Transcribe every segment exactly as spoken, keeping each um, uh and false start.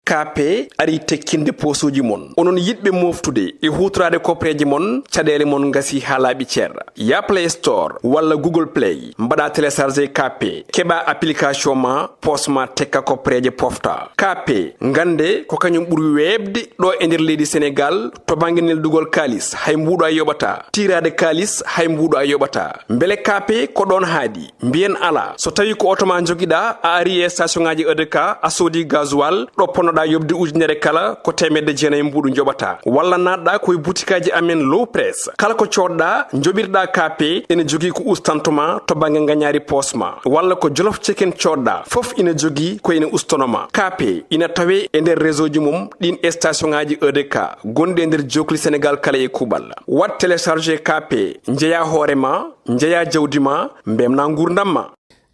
K P ari tekkinde poosuuji mon. Onon yiɗɓe mooftude e huutoraade kopreeje mon, caɗeele mon ngasi haa laaɓi cer. Ya Play Store walla Google Play, mbaɗa télécharger K P, keɓa application ma, poos ma tekka kopreeje pofta. K P, ngannde ko kañum ɓuri weeɓde ɗo e nder leydi Senegaal to bannge neldugol kaalis, hay mbuuɗo a yoɓata. Tiiraade kaalis, hay mbuuɗo a yoɓata. Mbele K P ko ɗoon haaɗi? Mbiyen alaa. So tawii ko oto ma njogiɗaa, a ari e station ŋaaji E D K, a soodi gasoil, ɗo ponnoɗaa yoɓde ujunere kala, ko teemedde jeenayi mbuuɗu njoɓataa. Walla naatɗaa ko e butikaaji amen Low Press. Kala ko coodɗaa, njoɓirɗaa K P, ene jogii ko ustanto ma to bannge ngañaari poos ma. Walla ko Jolof Chicken coodɗaa, fof ina jogii ko ina ustono ma. K P ina tawee e nder réseau ji mum ɗin e station ŋaaji E D K gonɗi e nder jookli Senegaal kala e kuuɓal. Waɗ télécharger K P, njeyaa hoore ma, njeyaa jawdi ma, mbemnaa nguurndam ma.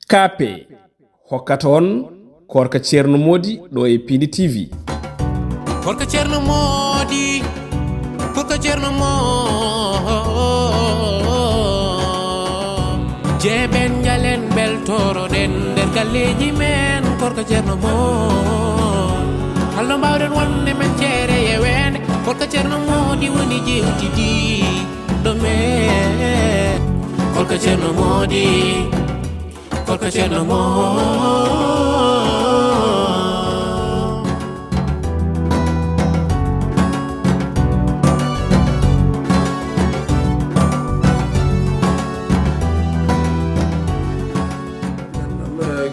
K P hokkata on Koorka Ceerno Moodi ɗo e Piindi T V. Koorka Ceerno Moodi, Koorka Ceerno Moodi. Jeeɓen njalen mbeltoroɗen nder galleeji men, Koorka Ceerno Moodi. Halno mbaawɗen wonde men ceere e weende, Koorka Ceerno Moodi woni jewtidi ɗo men. Koorka Ceerno Moodi, Koorka Ceerno Moodi.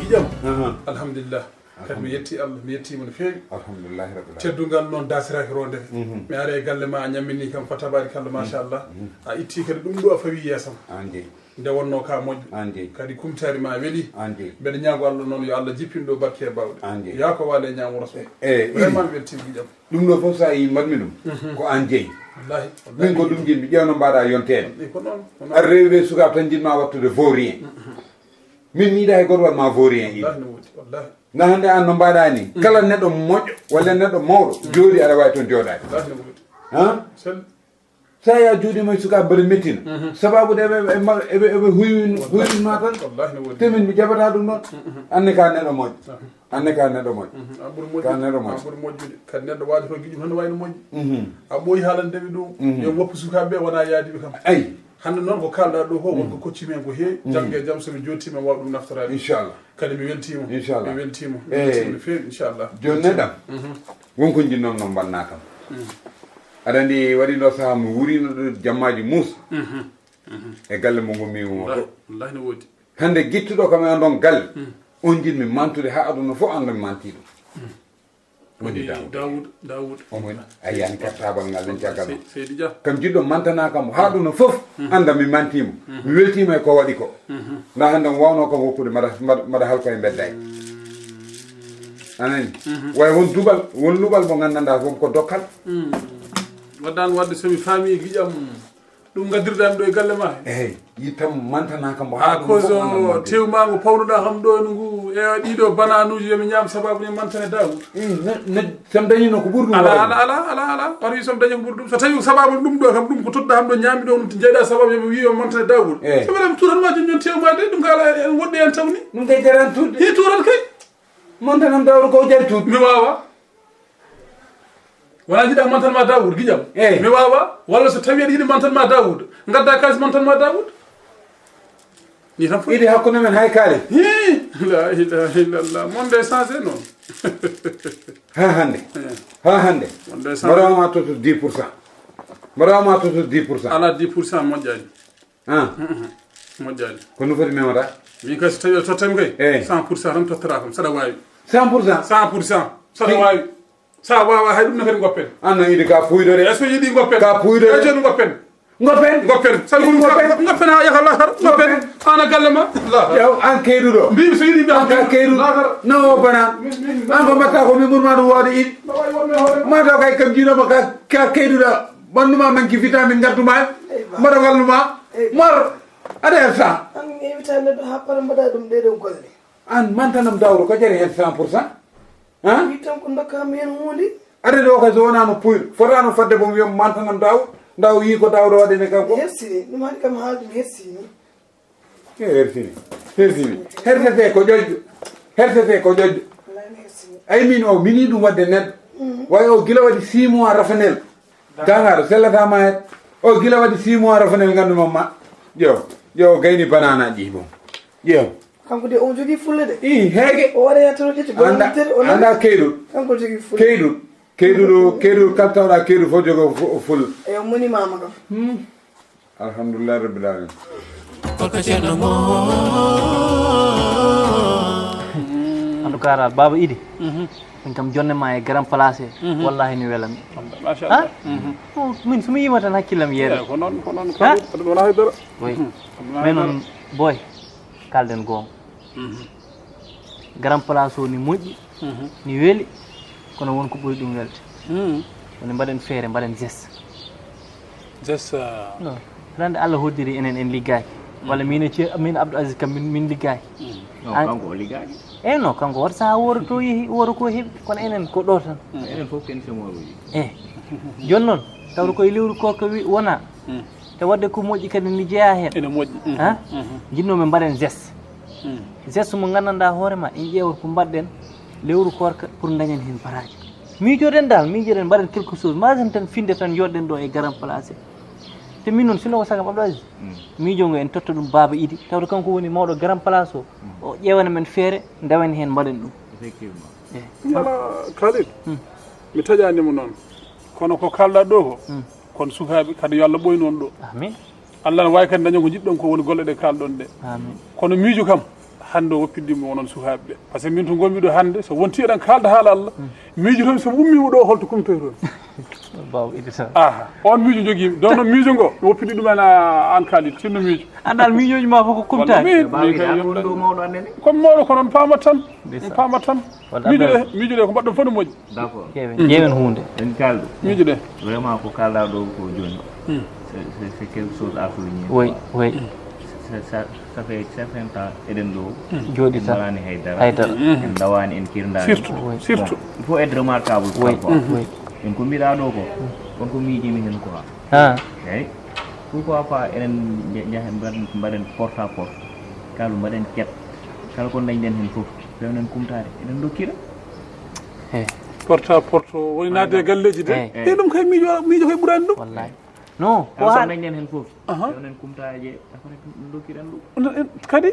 Giƴam. Aha. Alhamdulillah. Kadi mi yetti Allah, mi yettiima no feewi. Alhamdulillahi rabbil alamin. Teddungal noon daasiraaki ronde. Mhm. Mi ari e galle ma, a ñammini kam fa tabaarikalla, mhm, machallah. Mhm. A itti kadi ɗum ɗo a fawi yeesam. An jeyi. Nde wonno ka moƴƴo. An jeyi. Kadi kumtaari ma weli. An jeyi. Mbeɗa ñaago Allah noon yo Allah jippin ɗo barke e bawɗe. An jeyi. Yaa ko waale ñaamo Rasul. Eh, eh, vraiment mi weltii giƴam. Ɗum ɗo fof so a yii mbaɗmi ɗum. Mhm. Ko an jeyi. Wallahi, wallahi. Min ko ɗum jiɗmi, ƴeewno mbaɗa yonteede. Ko noon, ko noon. Ar rewi ɓe sukaaɓe tan jiɗma wattude vaurien. Mhm. Min mi yiɗa hay goto waɗ ma vaurien iɗo. Wallahi no woodi, wallahi. Na hannde an no mbaɗa ni, mm, kala neɗɗo moƴƴo walla neɗɗo mawɗo, mm, jooɗi aɗa wawi toon jooɗade. Wallahi no woodi. Han? Sel- Sa ya jooɗima e sukaaɓe mbaɗa mettina. Mhm. Sababu de ɓe, ɓe, ɓe, ɓe, ɓe huywi, wallahi, huywin ma tan. Wallahi no woodi. Te min mi jaɓata ɗum ɗon. Mm, mm. Anne ka neɗɗo moƴƴo. Ah. Anne ka neɗɗo moƴƴo. Mhm. An ɓuri moƴƴude. Ka neɗɗo moƴƴo. An ɓuri moƴƴude. Kadi neɗɗo waade to giƴum tan no wayno moƴƴi. Mhm. A ɓooyi haalande ɓe ɗum. Mhm. Yo woppu sukaaɓe ɓe wona yaadiɓe kam. Ayi. Hannde noon ko kaalɗaa ɗo ko, mm, wonko kocci men ko heewi, mm, jannge e jam so mi jooɗtiima mi waawa ɗum naftoraade. Inchallah. Kadi mi weltiima. Inchallah. Mi weltiima. Mi, eh, weltiima no feewi, inchallah. Jooni neɗɗam. Mhm. Won ko njinnoo noon mbannaa kam. Mm. Aɗa anndi waɗi ɗo sahaa mi wuriino ɗo jammaaji muus. Mhm. Mhm. E galle mo ngonmi mo. Wallahi, wallahi no woodi. Hannde gittuɗo kam e on ɗon galle. Mm. On njiɗmi mantude haa aduna fof annda mi mantii ɗum. Mm. Woni Daawuda. Daawuda, Daawuda. Omo woni, a yiyaani kartaabal ngal len caggal. Sey-, Seydi Dia. Kam jiɗɗo mantanaaka mo, haa ɗum no fof, mhm, annda mi mantiima. Mhm. Mi weltiima e ko waɗi ko. Mhm. Ndaa hannde mo waawnoo kam woppude, mbaɗa, mbaɗa, mbaɗa halko e mbedda e. Mm. A nani? Mhm. Way won duɓal, won luɓal mo nganndanɗaa fof ko dokkal. Mm. Waɗɗaan waɗde so mi faami giƴam. Ɗum ngaddirɗaa mi ɗo e galle ma he? Eey, yittam mantanaaka mo haa ɗum fof annda mo. Tew ma ngo pawnuɗaa kam ɗo e ngu, e ɗiɗo bananuuji yo mi ñaam sababu ne mantane Daawuda. Eey, ne, ne, so mi dañino ko ɓuri ɗum. Ala, waɗde. Ala, ala, ala, ala. Wata wi so mi dañi ko ɓuri ɗum. So tawi ko sababu ɗum ɗo kam, ɗum ko tottuɗaa kam ɗo ñaami ɗo, ɗum jeyɗaa sababu yo mi wi yo mantane Daawuda. Eey. So mbeɗa mi tuuran ma jooni, jooni tew ma de, ɗum ka ala, e, woɗɗi en tawni. Ɗum kay jaran tuuɗde. Hi tuuran kay. Mantanam Daawuda ko jari tuuɗde. Mi waawa. Wona jiɗa mantan ma Daawuda, giƴam. Eey. Mi waawa, walla so tawi aɗa yiɗi mantan ma Daawuda, ngadda kaalis mantan ma Daawuda. Ni tan foti. Iɗi hakkunde men hay kaali. Hii, la ilaha illallah. Monde est changé noon. Haa hannde. Eey. Haa hannde. Monde est changé. Mbaɗa ma toto dix pour cent. Mbaɗa ma toto dix pour cent. Ala dix pour cent moƴƴaani. Ah. Mm, mm. Moƴƴaani. Ko no foti memata? Min kay so tawi a tottam kay, eey, cent pour cent tan tottata kam, saɗa waawi. Cent pour cent? Cent pour cent, saɗa waawi. Sa waawa hay ɗum ne kadi ngoppen. An no yiɗi ka puyɗo de. Est-ce que yiɗi ngoppen? Ka puyɗo de. Ay, jooni ngoppen. Ngoppen. Ngoppen. Sabi ko ɗum ngoppen. Ngoppen haa yaha lahara. Ngoppen. Ngoppen. An a galle ma. Lahara. Yaw, an keyɗuɗo. Mbiimi so yiɗi mbiya. An ka keyɗuɗo. Lahara. No o bana. Min, min, min. An ko mbatta ko min ɓurma ɗum wawde iɗi. No wayi wonde hoore. Ma taw kay kam jiinomo ka, ka keyɗuɗo. Ɓanndu ma manki vitamine ngaddu ma. Eywa. Mbaɗa wallu ma. Eywa. Mar. Aɗa er sa. An mi invita neɗɗo haa para mbaɗa ɗum ɗeɗo golle. An mantanam Daawuda ko jari heen cent pour cent? Han? Wi tan ko ndokkami heen huunde. Adade o kay so wonaa no puyɗo, fotaano fadde boom wiya mantanam Daawuda, nda o yii ko Daawuda waɗi ne kanko. Mi hersini, ɗum haɗi kam haalde mi hersini. E hersini, hersini. Hersete ko ƴoƴƴo, hersete ko ƴoƴƴo. Wallaahi mi hersini. Ay min o mini ɗum waɗde neɗɗo. Way o gila waɗi six mois rafanel. Gangaro sellata ma het. O gila waɗi six mois rafanel nganndu mamma. Yo, yo o gayni banana ɗi bon. Yo. Kanko de omo jogii fulla de. I heege. O waɗa yettoto ƴetti anda gollantede o nani. Anda keyɗuɗ. Kanko jogii fulla. Keyɗuɗ. Keyɗuɗo keyɗuɗ kala tawɗa keyɗuɗ fof jogo fulla. Eyo moni mama kam. Alhamdulillah rabbil alamin. En tout cas dal baba idi min kam jonne ma e grand place wallahi ni welami. Machallah. Min somi yima tan hakkillam yeeɗa. Ko noon ko noon kadi wona haydara. Oui. Mais noon boy kalden goonga. Grand place o ni moƴƴi ni weli. Kono won ko ɓuri ɗum welde. Woni mbaɗen feere mbaɗen geste. Geste. Non. Rande allah hoddiri enen en liggaaki walla min e ce min abdou aziz kam min min liggaaki. Non kanko o liggaaki. Eyi non kanko wata saha woro to yeehi woro ko heɓi kono enen ko ɗo tan. Enen fof ken semooruji. Eyi. Jooni noon tawde koye lewru koorka wona. Te wadde ko moƴƴi kadi ni jeeya heen. Ene moƴƴi. Ha jinnooɓe mbaɗen geste. Geste mo nganndanɗaa hoore ma en ƴeewat ko mbaɗɗen lewru koorka pour dañen heen baraaji. Miijoɗen dal miijoɗen mbaɗen quelque chose mbasen tan finde tan joɗɗen ɗo e grand place. Te min noon sinno ko sagam abdou aziz miijo ngo en totta ɗum baaba idi tawde kanko woni mawɗo grand place o o ƴeewana men feere ndawen heen mbaɗen ɗum. Effectivement. Ala kalid. Mi taƴanima noon. Kono ko kalɗa ɗo ko kon sukaaɓe kadi yo allah ɓoynu on ɗo. Amin. Allah ne wawi kadi dañon ko jiɗɗon ko woni golle ɗe kalɗon ɗe. Amin. Kono miijo kam hande o woppiɗimo onon sukaaɓe ɓe. Par ce que min to gonmi ɗo hande so wonti eɗen kalda haala allah miijo toon somi ummima ɗo holto kumtoyton. Baw idita. Aha on miijo jogimi donc noon miijo ngo mi woppiɗi ɗum en an kalid tinno miijo. Andal miijoji ma fof ko kumtani. Min kay yomɗan. Comme mawɗo ko noon pamat tan. On pamat tan. Miijo ɗe miijo ɗe ko mbaɗɗon fof no moƴƴi. D'accord. Ƴeewen ƴeewen hunde. En kaldu. Miijo ɗe. Vraiment ko kalɗa ɗo ko joni. C'est c'est quelque chose à souligner. Oui oui. Ça, ça, ça fait certain temps eɗen ɗo. Jooɗi tan. Mbalani haydara. Haydara. En dawani en kirdaani. Surtout Oui. surtout. Il faut être remarquable Oui parfois. Oui. En ko mbiɗa ɗo ko. Kon ko miijimi hen quoi. Ha. Eyyi. Pourquoi pas eɗen njahen mbaɗen porte à porte. Kala mbaɗen ket. Kala ko dañɗen hen fof. Fewnen kumtare eɗen dokkira. He. Porte à porte o woni naatde e galleji de. Eyyi. E ɗum kay miijo miijo koye ɓurani ɗum. Wallahi. Non ko Kala so han. Dañɗen hen fof. Aha. Fewnen kumtaje après ɗum dokkiren ɗum. Kadi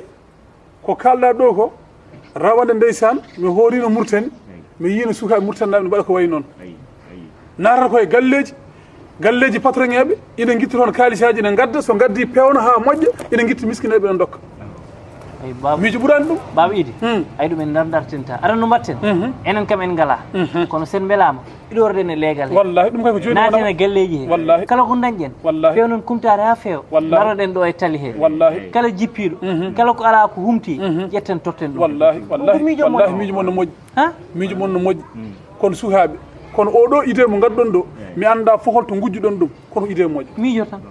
ko kalɗa ɗo ko rawane ndeysaan mi hoorino murtani mi yiino sukaaɓe murtani naɓe no mbaɗa ko wayi noon. Ayi ayi. Naatata koye galleji galleji patronŋeɓe ina guitta toon kalisaji ina gadda so gaddi pewno ha moƴƴa ina guitta miskineɓe ina dokka. Ay baba Miijo ɓurani ɗum. Baba idi. Hmm. Ay ɗum en dardartinta aɗa no mbatten. Mhm. Enen kam en ngala. Mhm. Kono sen mbelama iɗorɗen e leegal he. Wallahi ɗum kay ko joni wonata. Naten e galleji he. Wallahi. Kala ko dañɗen. Wallahi. Fewnon kumtare ha feewa. Wallahi. Daroɗen ɗo e tali he. Wallahi. Kala jippiɗo. Kala ko ala ko humti. Ƴetten totten ɗum. Wallahi wallahi Miijo wallahi moƴƴo. Miijo mon no moƴƴi. Ha? Miijo mon no moƴƴi. Kono sukaaɓe kono oɗo idée mo ngadɗon ɗo mi annda fof holto ngujjuɗon ɗum kono idée moƴƴo. Miijo tan.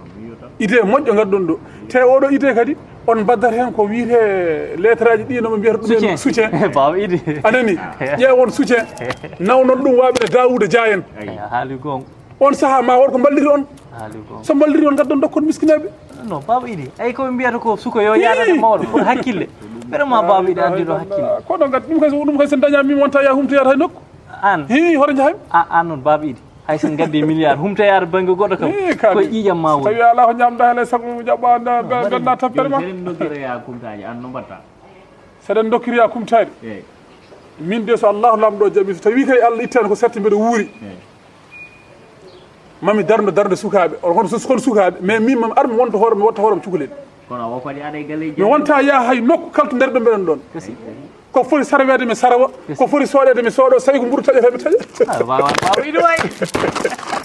Idée moƴƴo ngadɗon ɗo te oɗo idée kadi on mbaddata hen ko wiyete lettre aji ɗi nomo mbiyata ɗumen soutien. Bawa idi. Anani ƴeewon soutien nawnon ɗum waɓe ne Daouda Dia en. Haali gonga. On saaha ma wor ko mballiri on. Haali gonga. So mballiri on ngadɗon dokkon miskineɓe. Non baba idi ay koɓe mbiyata ko suko yo yaɗade mawɗo pour hakkille. Vraiment baba idi addi ɗo hakkille. Kono ngat ɗum kay ɗum kay sen daña min wonta ya humtoyata hay nokku. An Hi hoto jahaymi. An noon baba idi. Hay sen gaddi milliard humta yaade banggue goɗɗo kam. Koye ƴiiƴam ma woni. Tawi ala ko ñamda hela sago jaɓɓa benna tappere ma. Seɗen dokkira ya kumtaji an no mbatta. Seɗen dokkiri ya kumtari. Eyyi. Min de so allahu lamɗo jaɓi so tawi kay allah ittani ko sette mbeɗa wuuri. Mami darde darde sukaaɓe on kono so kono sukaaɓe mais min mami armi wonta hoore mi watta hoorema cukalel. Kono o kadi aɗa e galleji. Mi wonta ya hay nokku kalto nder ɗo mbeɗen ɗon. Ko foti sarweede mi sarwa ko foti soɗeede mi soɗo sawi ko mburu taƴata mi taƴa. Wawa wawa iɗo wawi.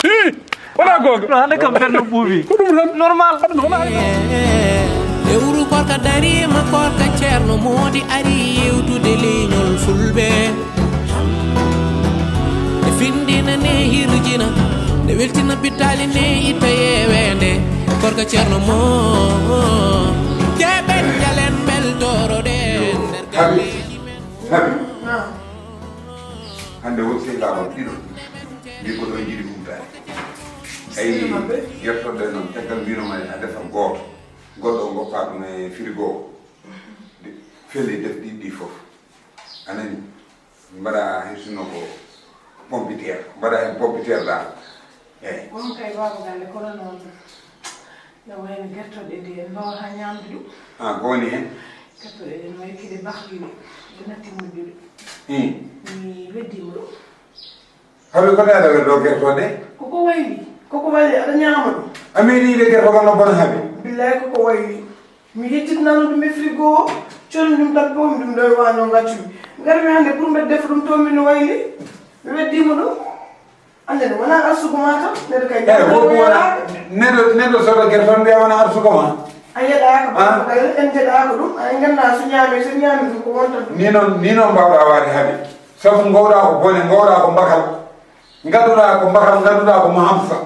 Hi wona gonga. No hande kam nder no ɓuuɓi ko ɗum tan normal. Wona hay. Lewru korka darima korka ceerno moodi ari yewtude leñol fulɓe. E findina ne hirjina ne weltina bittali ne itta yewende. Korka ceerno mo keɓen jalen beltoroɗen nder galleji men. Hande won sehilaɓam ɗiɗo mbi ko ɗon jiɗi humtade. Ayi yettorde noon caggal mbinoma a defa gooto goɗɗo o goppa ɗum e frigo o. Fele defɗiɗi ɗi fof anani. Mbaɗa heen sinno ko pompiteer, mbaɗa heen pompiteer dal. Eeyi. Onon kay baaba galle, kono noon, no wayno gertoɗe ɗe, en mbaawa haa ñaamde ɗum. Ah, ko woni heen? Gertoɗe ɗe no wayi kede bahliɗe, ɗe natti moƴƴude. Hmm. Mi weddiima ɗum. Haɓe ko nde aɗa ɗo gertoɗe? Koko wayli, koko wayli, aɗa ñaama ɗum. A meeɗi yiide gertogal no bona haɓe? Billaay koko wayli. Mi yejjitnano ɗum e frigo o, conni ɗum tan, poomi ɗum ɗo e waano, ngaccumi. Ngarmi hannde pour mbeɗa defa ɗum, to min no wayli. Mi weddiima ɗum. Annde ne wonaa arsugo ma tan, neɗɗo kay. Eyi, wonko wona, neɗɗo, neɗɗo soda gerte tan mbiya wona arsugo ma. A yeɗaaka, ah, baaba galle, en njeɗaaka ɗum. Ay nganndaa so ñaami, so ñaami ɗum ko wonta ɗum. Ni noon, ni noon mbaawɗa waade haɓe. Sabu ngowɗa ko bone, ngowɗa ko mbakal. Ngannduɗa ko mbakal, ngannduɗa ko mo hamsa.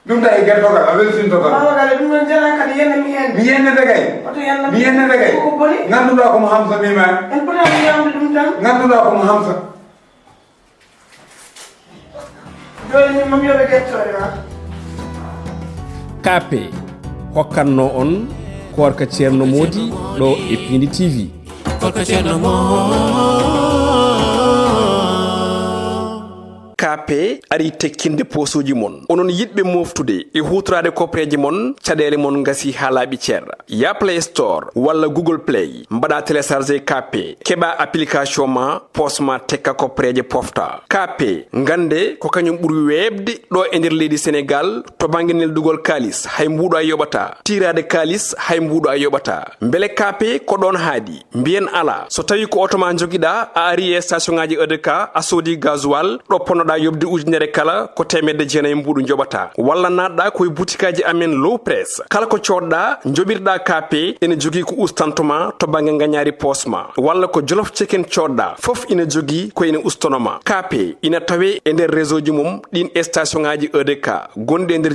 Ɗum tawi gertogal, a welsinto tan. Baaba galle, ɗum noon jaraa kadi, yenna mi heen. Mi yennete kay. Oto yenna mi. Mi yennete kay. Koko boni. Ngannduɗa ko mo hamsa mi ma. En potaani ñaamde ɗum tan. Ngannduɗa ko mo hamsa. Jooni min, mami yoɓe gertoore ma. K P hokkatno on Koorka Ceerno Moodi ɗo e Piindi T V. Koorka Ceerno Moodi. K P ari tekkinde poosuuji mon. Onon yiɗɓe moftude e huutoraade koppereeje mon, caɗeele mon ngasi haa laaɓi cer. Ya Play Store walla Google Play, mbaɗa télécharger K P, keɓa application ma, poos ma tekka koppereeje pofta. K P, ngannde ko kañum ɓuri weeɓde ɗo e nder leydi Senegaal to bannge neldugol kaalis, hay mbuuɗo a yoɓata. Tiiraade kaalis, hay mbuuɗo a yoɓata. Mbele K P ko ɗoon haaɗi? Mbiyen alaa. So tawii ko oto ma njogiɗaa, a ari e station ŋaaji E D K, a soodi gasoil, ɗo ponnoɗaa yoɓde ujunere kala, ko teemedde jeenayi mbuuɗu njoɓataa. Walla naatɗaa ko e butikaaji amen Low Press. Kala ko coodɗaa, njoɓirɗaa K P, ene jogii ko ustantoma to bannge ngañaari poos ma. Walla ko Jolof Chicken coodɗaa, fof ina jogii ko ene ustonoma. K P ina tawee e nder réseau ji mum ɗiin station ŋaaji E D K gonɗi e nder